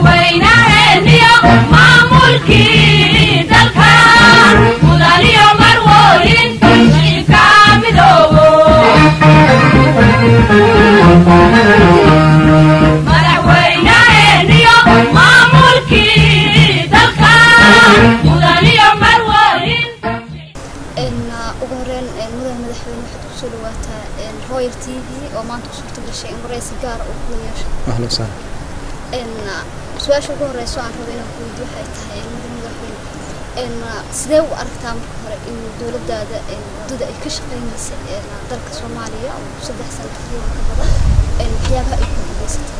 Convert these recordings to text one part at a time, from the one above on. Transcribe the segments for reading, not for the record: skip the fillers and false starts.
Madaxweynaheeniyo maamulkii dalka, mudaniyo marwooyin, shicibka midoobo. Madaxweynaheeniyo maamulkii dalka, mudaniyo marwooyin. Ugu horeyn, mudan madaxweyne, waxaad kusoo dhawaataa Royal TV oo maanta ku suurta gashay in wareysi gaara uu kula yeesho. Ahlan wasahlan. Su-aasha ugu horeyso aan rabo inaan ku weydiyo waxay tahay, mudan madaxweyne, sidee u aragtaa marka hore in dowladdaada muddada ay ka shaqeynaysa dalka Soomaaliya oo 3 sano taqriiban ka badan waxyaabaha ay ku guuleysatay?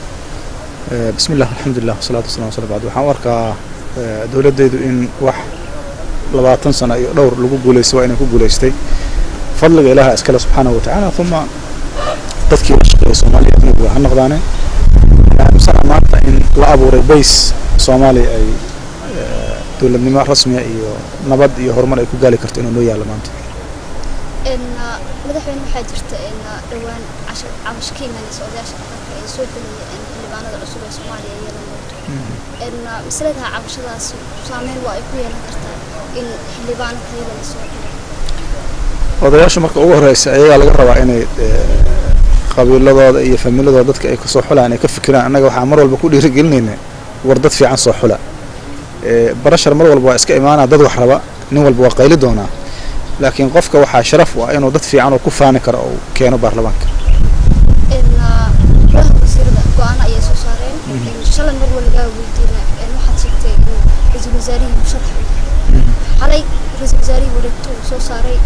Bismi illah, alxamdulilah, wasalaatu wasalamu ala bacd. Waxaan u arkaa dowladdaydu in wax 20 sano iyo dhowr lagu guulaystay waa inay ku guulaystay. Fadliga Ilaaha iskale subxaanahu watacaala, uma dadkii la shaqeeyay Soomaaliya anigu ha noqdaane. Aaminsanaa maanta in la abuuray base Soomaaliya ay dowladnimo rasmiya iyo nabad iyo horumar ay ku gaali karto inuu noo yaallo maanta. Madaxweyne, waxaa jirta dhowaan cabash ka imanaysa odayaasha dhaqanka ee soo xulaya xildhibaanada cusub ee Soomaaliya yeelan doonto. Masaladaha cabashadaasi saameyn waa ay ku yeelan kartaa in xildhibaano tayada la soo xulo? Odayaasha marka ugu horeysa ayagaa laga rabaa inay qabiiladooda iyo familadooda dadka ay kasoo xulaan ay ka fikiraan. Annaga waxaa mar walba ku dhiirigelinayna, war dad fiican soo xula. Barashar mar walba waa iska imaanaa, dad wax raba nin walba waa qayli doonaa, laakiin qofka waxaa sharaf u ah inuu dad fiican oo ku faani karo oo keeno baarlamaanka. Golaha wasiirada go-aano ayay soo saareen shalay. Mar waa lagaa weydiina, waxaad sheegtay in ra-iisul wasaarihii musharax uu yahay. Xalay ra-iisul wasaarihii wareegto uu soo saaray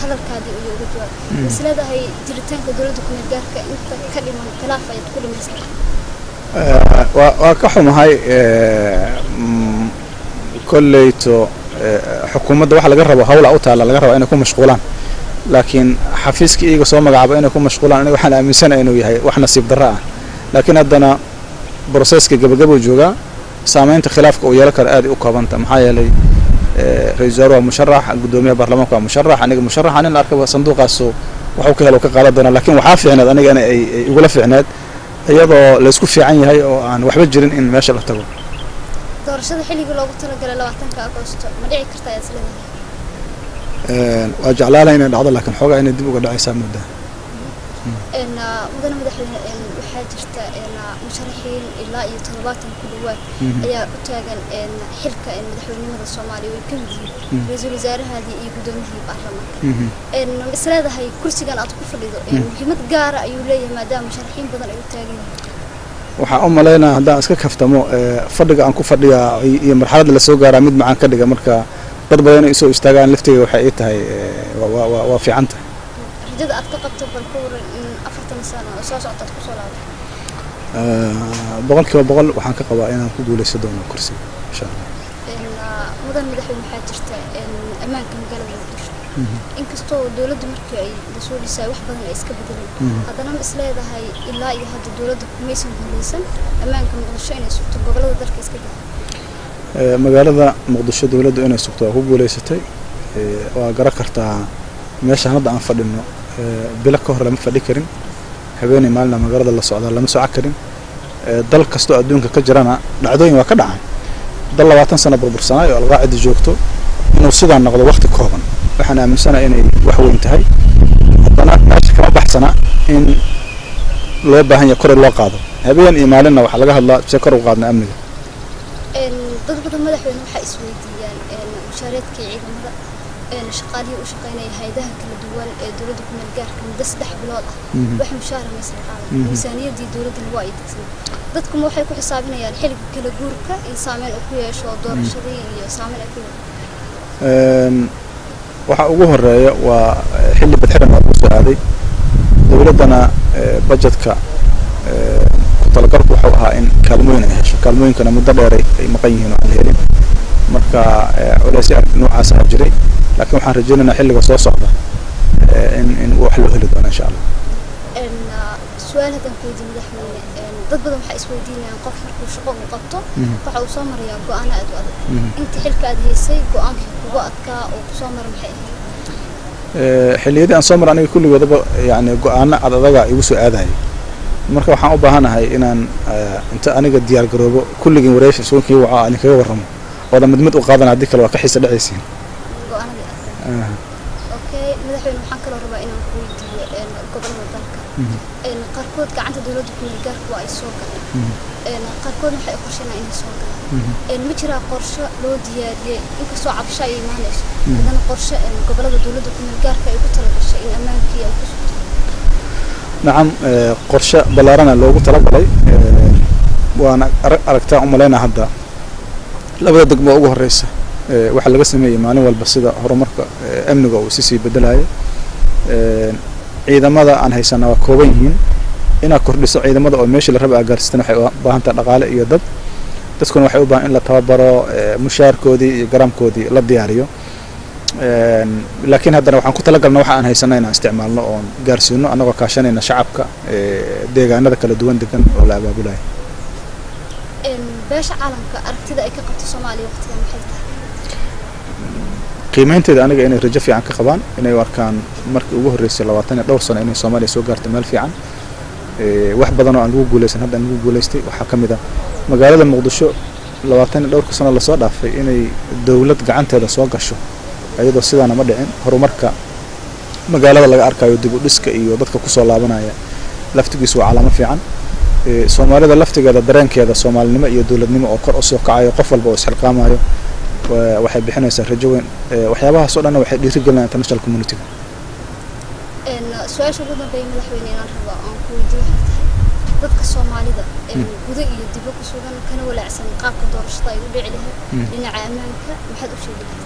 hadalkaadii ayuu uga jawaabay. Is leedahay jiritaanka dowladda kumeel gaarka inta ka dhiman khilaaf ayaad ku dhimaysatay? Waa ka xumahay. Kolleyto xukuumadda waxa laga rabo hawla u taalla, laga rabaa inay ku mashquulaan, laakiin xafiiska iyaga soo magacaabo inay ku mashquulaan aniga waxaan aaminsanahay inuu yahay wax nasiib darro ah. Laakiin haddana processka gabagabuu joogaa, saameynta khilaafka uu yeelan karo aad ay u koobanta, maxaa yeelay ra-isul wasaare waa musharax, guddoomiyaha baarlamaanka waa musharax, aniga musharaxa, nin la arkaba sanduuqaasu waxuu ka helo ka qaadan doonaa. Laakiin waxaa fiicneed anigana ay igula fiicneed iyadoo laysku fiican yahay oo aan waxba jirin in meesha la tago. Doorashada xilligii loogu talagalay 20-ka Agoosto ma dhici karta ayaad isleedahay? Waa jeclaalahay inay dhacdo, laakiin xoogaa inay dib uga dhacaysaa moodaa. Mudane madaxweyne, waxaa jirta musharaxiin ilaa iyo 70 ku dhawaad ayaa u taagan xilka madaxweynimada Soomaaliya, way ka mid yihiin ra-iisul wasaarahaadii iyo guddoomiyihii baarlamaanka. Ma isleedahay kursigan aad ku fadhido muhiimad gaara ayuu leeyahay maadaama musharaxiin badan ay u taagan yihiin? Waxaan u malaynaya haddaan iska kaftamo, fadhiga aan ku fadhiyaa iyo marxaladda lasoo gaaraa mid macaan ka dhiga. Marka dad badan inay isoo istaagaan laftiga waxay ii tahay waa fiican tahay. Rajada aad ka qabto bal ka waran in 4-tan sano oo soo socota aad kusoo laabato? 100% waxaan ka qabaa inaan ku guuleysan doono kursiga, insha Allah. Mudan madaxweyne, waxaa jirta ammaanka magaalada Muqdisho, inkastoo dowladdu markii ay lasoo dhisay wax badan ay iska bedeleen, haddana ma isleedahay ilaa iyo hadda dowladda kumaysan guuleysan ammaanka Muqdisho inay sugto, gobollada dalka iska bedel? Magaalada Muqdisho dowladdu inay sugto waa ku guuleysatay. Waa garan kartaa meeshaan hadda aan fadhino bilo ka hor lama fadhi karin, habeenay maalina magaalada la socdaa lama soco karin. Dal kastoo adduunka ka jirana dhacdooyin waa ka dhacaan. Dal 20 sano burbursanaay oo alqaacida joogto inuu sidaa noqdo waqti kooban, waxaan aaminsanahay inay wax weyn tahay. Haddana meesha kama baxsana in loo baahan yahay kor in loo qaado. Habeen iyo maalinna waxaa laga hadlaa see kor ugu qaadna amniga. Dad badan, madaxweyne, waxaa isweydiiyaan mushaareedkii ciidamada, shaqaalihii u shaqeynaya hay-adaha kala duwan ee dowladda ku meel gaarka muddo 3 bilood ah wax mushaara maysan qaadan, miisaaniyaddii dowladdana waa ay degsan. Dadkuma waxay ku xisaabinayaan xilliga kala guurka in saameyn uu ku yeesho doorashadii iyo saameyn ay ku yeesho? Waxa ugu horeeya waa xilli badxiran waa lagu soo aaday. Dowladdana budgetka ku talagalku wuxuu ahaa in kaalmooyin ay hesho, kaalmooyinkana muddo dheer ay maqan yihiin oo aan la helin. Marka culeysyo noocaas ahaa jiray, laakiin waxaan rajaynaynaa xilliga soo socda in wax loo heli doono, insha Allah. Su-aal haddaan ku weydiiyo, madaxweyne, dad badan waxay isweydiinayaan qof markuu shaqo uu qabto waxa uu soo marayaa go-aano aad u adag. Inta xilka aad haysay go-aankii kugu adkaa oo kusoo mara maxay ahayd? Xilliyadii aan soo maray aniga kulligoodaba yani go-aano ad adaga igu soo aadayay. Marka waxaan u baahanahay inaan inta aniga diyaar garoobo kulligiin wareysi suunkii waca aan kaga warramo ooda mid mid u qaadana, haddii kale waa ka xiisa dhacaysiin. Go'aanadii aad. Okay madaxweyne, waxaan kaloo rabaa inaan ku weydiiyo gobolada dalka qaarkood gacanta dowladda ku-meel gaarka waa ay soo galeen, qaarkoodna waxay qorsheynaa inay soo galaan. Ma jiraa qorshe loo diyaariyey, inkastoo cabasho ay imaanayso, haddana qorshe gobolada dowladda ku-meel gaarka ay ugu talagashay in ammaankii ay ku sugto? Nacam, qorshe ballaarana loogu talagalay, waana aragtaa umalaynaa hadda labada degmo ugu horeysa waxaa laga sameeyey maalin walba sida horumarka amniga uu isi sii bedelayo. Ciidamada aan haysana waa kooban yihiin. Inaad kordhiso ciidamada oo meeshii la raba aa gaarsiistan waxay u baahan tahay dhaqaale iyo dad, dadkuna waxay u baahan in la tababaro, mushaarkoodii iyo garaamkoodii la diyaariyo. Laakiin haddana waxaan ku talagalna waxa aan haysana inaan isticmaalno oon gaarsiino, annagoo kaashanayna shacabka deegaanada kala duwan degan oo la abaabulayo. Beesha caalamka aragtida ay ka qabto Soomaaliya waqtigan maxay tahay? Qiimeynteeda aniga inay rajo fiican ka qabaan, inay u arkaan markii ugu horreysay 22 sano inay Soomaaliya soo gaarto meel fiican. Wax badan oo aan lagu guuleysan hadda aan lagu guuleystay waxaa ka mid ah magaalada Muqdisho 22 dhowrka sano lasoo dhaafay inay dowlad gacanteeda soo gasho, iyadoo sidaana ma dhicin. Horumarka magaalada laga arkayo, dib u dhiska iyo dadka kusoo laabanaya laftigiisu waa calaamo fiican. Soomaalida laftigeeda dareenkeeda soomaalinimo iyo dowladnimo oo kor usoo kacayo, qof walba oo isxilqaamayo, waxay bixinaysaa rajo weyn. Waxyaabahaas oo dhanna waxay dhiirigelinayaan international community. Su-aasha ugu dambeeya madaxweyne inaan rabo aan ku weydiiyo waxay tahay, dadka Soomaalida gudo iyo dibo ku sugan kana walaacsan qaabka doorashada ay u dhici lahayd, dhinaca ammaanka, maxaad u sheegi lahayd?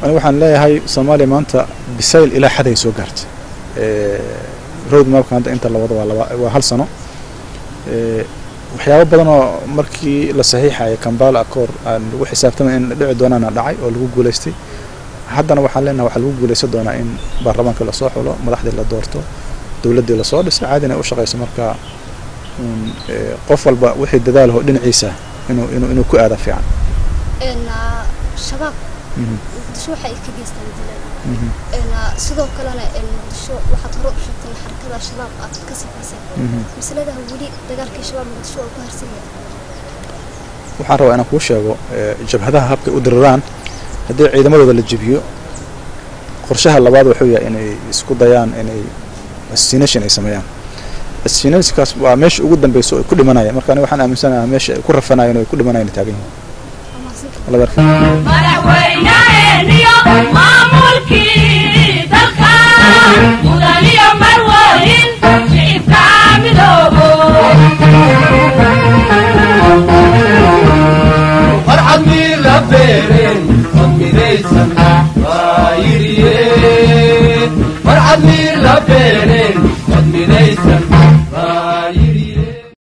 Aniga waxaan leeyahay Soomaaliya maanta bisayl ilaa xad ay soo gaartay. Road mapka hadda inta la wado waa laba, waa hal sano. Waxyaabo badan oo markii la saxiixayay Kampala Accord aan lagu xisaabtamay in dhici doonaana dhacay oo lagu guuleystay. Haddana waxaan leenahay waxaa lagu guuleysan doonaa in baarlamaanka lasoo xulo, madaxdii la doorto, dowladdii lasoo dhiso, caadina ay u shaqeyso. Marka qof walba wixii dadaalaho dhinaciisa inuu ku aada fiican. Shabaab Muqdisho waxa ay ka geystaan dilal, sidoo kalena Muqdisho waxaad hore u sheegtay in xarakada Shabaab aad ka sifaysay. Masaladaha weli dagaalkii Shabaab Muqdisho oo ku harsan yahay? Waxaan rabaa inaan kuu sheego jabhadaha habkay u diriraan, haddii ciidamadooda la jebiyo, qorshaha labaad wuxuu yahay inay isku dayaan inay assassination ay sameeyaan. Assassinationkaas waa meesha ugu dambeysa oo ay ku dhimanayaan. Marka aniga waxaan aaminsanahay meesha ay ku rafanayeen oo ay ku dhimanayaan taagan yihiin. Madaxweynaheeniyo maamulkii dalka, mudaniyo marwooyin, shicibka midoobo. Farxad miila beereen cod midaysan baa yidhiye, farxad miila beereen cod midaysan baa.